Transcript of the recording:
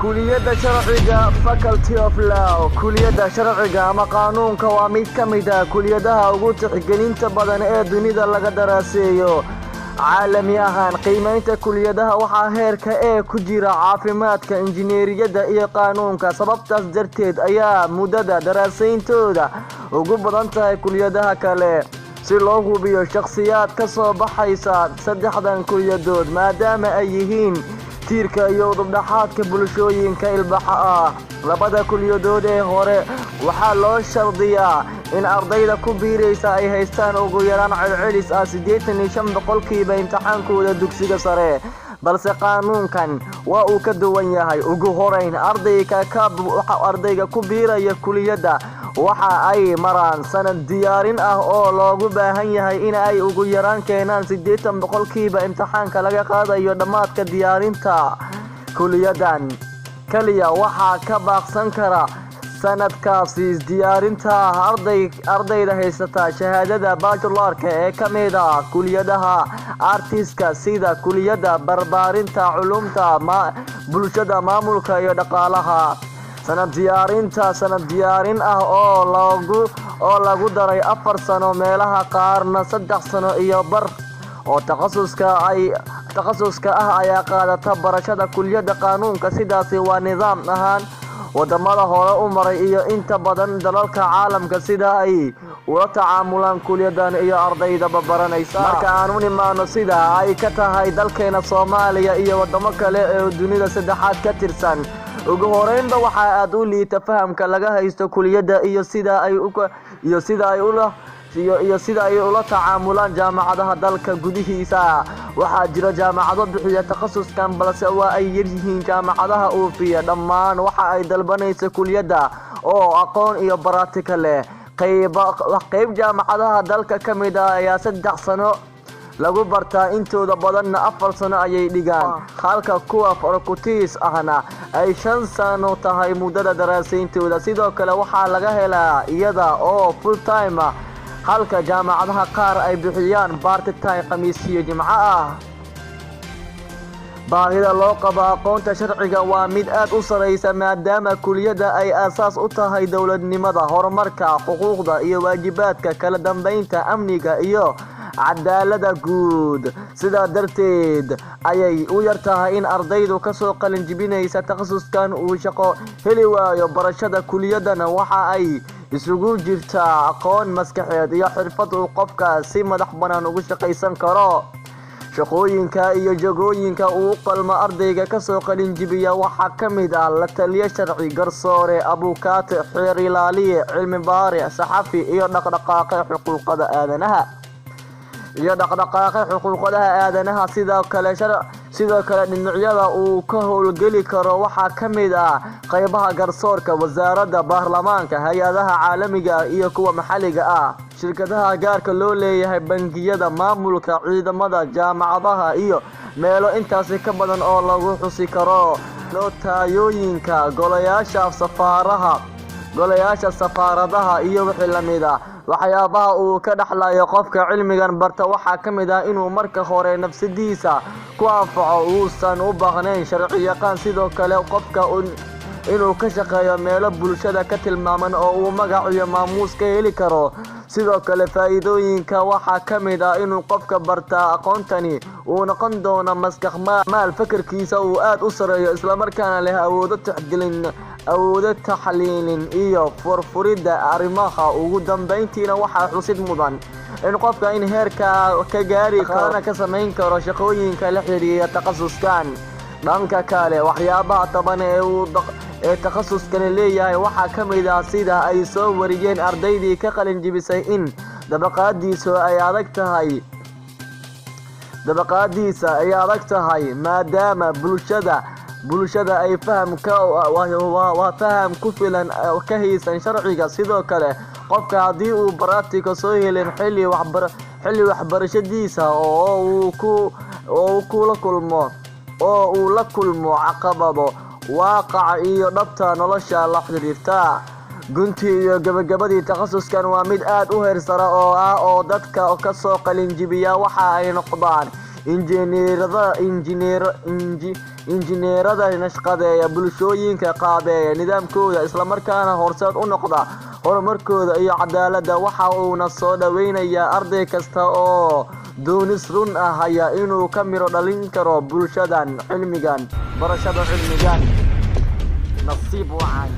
Kuliyadda sharciga, Faculty of Law. Kuliyadda sharciga ama qaanuunka waa mid ka mid ah kuliyadaha ugu tixgelinta badan ee dunida laga daraaseeyo. Caalami ahaan, qiimeynta kuliyadaha waxaa heerka ee ku jira caafimaadka, injineeriyadda iyo qaanuunka. Sababtaas darteed ayaa muddada daraasayntooda ugu badan tahay kuliyadaha kale, si loo hubiyo shakhsiyaad ka soo baxaysa saddexdan kuliyadood, maadaama ay yihiin tiirka iyo udubdhaxaadka bulshooyinka ilbaxa ah. Labada kuliyadood ee hore waxaa loo shardiyaa in ardayda ku biiraysa ay haystaan ugu yaraan celcelis ah 85% imtixaankooda dugsiga sare, balse qaanuunkan waa uu ka duwan yahay. Ugu horeyn, ardayga ku biiraya kuliyadda waxa ay maraan sanad diyaarin ah oo loogu baahan yahay in ay ugu yaraan keenaan 80% imtixaanka laga qaadayo dhammaadka diyaarinta kuliyadan. Kaliya waxaa ka baaqsan kara sanadkaasi diyaarinta ardayda haysata shahaadada bachelorka ee ka mid ah kuliyadaha artiska, sida kuliyadda barbaarinta, culumta bulshada, maamulka iyo dhaqaalaha. Sanad diyaarinta, sanad diyaarin ah oo lagu daray 4 sano, meelaha qaarna 3 sano iyo bar oo takhasuska ah ayaa qaadata barashada kuliyadda qaanuunka. Sidaasi waa nidaam ahaan wadamada hore u maray iyo inta badan dalalka caalamka sida ay ula tacaamulaan kuliyadan iyo ardaydaba baranaysa. Marka aan u nimaano sida ay ka tahay dalkeena Soomaaliya iyo wadamo kale ee dunida saddexaad ka tirsan, ugu horeynba waxaa aad u liita fahamka laga haysto kuliyadda iyo sida ay ula tacaamulaan jaamacadaha dalka gudihiisa. Waxaa jira jaamacado bixiya takhasuskan, balse waa ay yaryihiin jaamacadaha oofiya dhammaan waxa ay dalbanaysa kuliyadda oo aqoon iyo baraatika leh. Qayb jaamacadaha dalka ka mid ah ayaa 3 sano lagu bartaa, intooda badanna 4 sano ayay dhigaan, halka kuwa farakutiis ahna ay 5 sano tahay muddada daraasayntooda. Sidoo kale waxaa laga helaa iyada oo full time ah, halka jaamacadaha qaar ay bixiyaan part time, khamiisiyo jimco ah. Baahida loo qabo aqoonta sharciga waa mid aad u sareysa, maadaama kuliyadda ay aasaas u tahay dowladnimada, horumarka, xuquuqda iyo waajibaadka, kala dambeynta, amniga iyo cadaalada guud. Sidaa darteed ayay u yar tahay in ardaydu kasoo qalin jibinaysa takhasuskan uu shaqo heli waayo. Barashada kuliyaddana waxa ay isugu jirtaa aqoon maskaxeed iyo xirfad uu qofka si madax banaan ugu shaqaysan karo. Shaqooyinka iyo jagooyinka uu qalmo ardayga kasoo qalinjibiya waxaa ka mid ah la taliye sharci, garsoore, abukaate, xeer ilaaliye, cilmi baare, saxafi iyo dhaqdhaqaaqe xuquuqadaha aadanaha. Sidoo kale dhinacyada uu ka howlgeli karo waxaa ka mid ah qaybaha garsoorka, wasaaradda, baarlamaanka, hay-adaha caalamiga ah iyo kuwa maxalliga ah, shirkadaha gaarka loo leeyahay, bangiyada, maamulka, ciidamada, jaamacadaha iyo meelo intaasi ka badan oo lagu xusi karo notaayooyinka, golayaasha safaaraha, golayaasha safaaradaha iyo wixii lamid ah. Waxyaabaha uu ka dhexlayo qofka cilmigan barta waxaa ka mid ah inuu marka hore nafsadiisa ku anfaco, uusan u baahnayn sharci yaqaan. Sidoo kale qofka inuu ka shaqeeyo meelo bulshada ka tilmaaman oo uu magac iyo maamuus ka heli karo. Sidoo kale faa'iidooyinka waxaa ka mid ah inuu qofka bartaa aqoontani uu noqon doono maskax maal fakarkiisa uu aad u sareeyo, islamarkaana leh awoodo tixgelin, awoodo taxliilin iyo furfuridda arrimaha. Ugu dambeyntiina waxaa xusid mudan in qofka in heerka ka gaari karona ka samayn karo shaqooyinka la xiriira takhasuskan. Dhanka kale, waxyaabaha taban ee takhasuskani leeyahay waxaa ka mid ah, sida ay soo wariyeen ardaydii ka qalin jibisay, in dabaqaadiisa ay adag tahay, maadaama bulshada ay faham ka waa faham ku filan ka haysan sharciga. Sidoo kale qofka haddii uu baratika soo helin xilli waxbarashadiisa oo uu la kulmo caqabado waaqaca iyo dhabta nolosha la xiriirta. Guntii iyo gabagabadii, takhasuskan waa mid aad u heer sare oo ah oo dadka kasoo qalinjibiya waxa ay noqdaan Injineerada, injineerada nashqadeeya bulshooyinka, qaabeeya nidaamkooda, islamarkaana horseed u noqda horumarkooda iyo cadaaladda. Waxa uuna soo dhaweynayaa arday kasta oo doonis run ah haya inuu ka miro dhalin karo bulshadan cilmigan, barashada cilmigan. Nasiib wacan.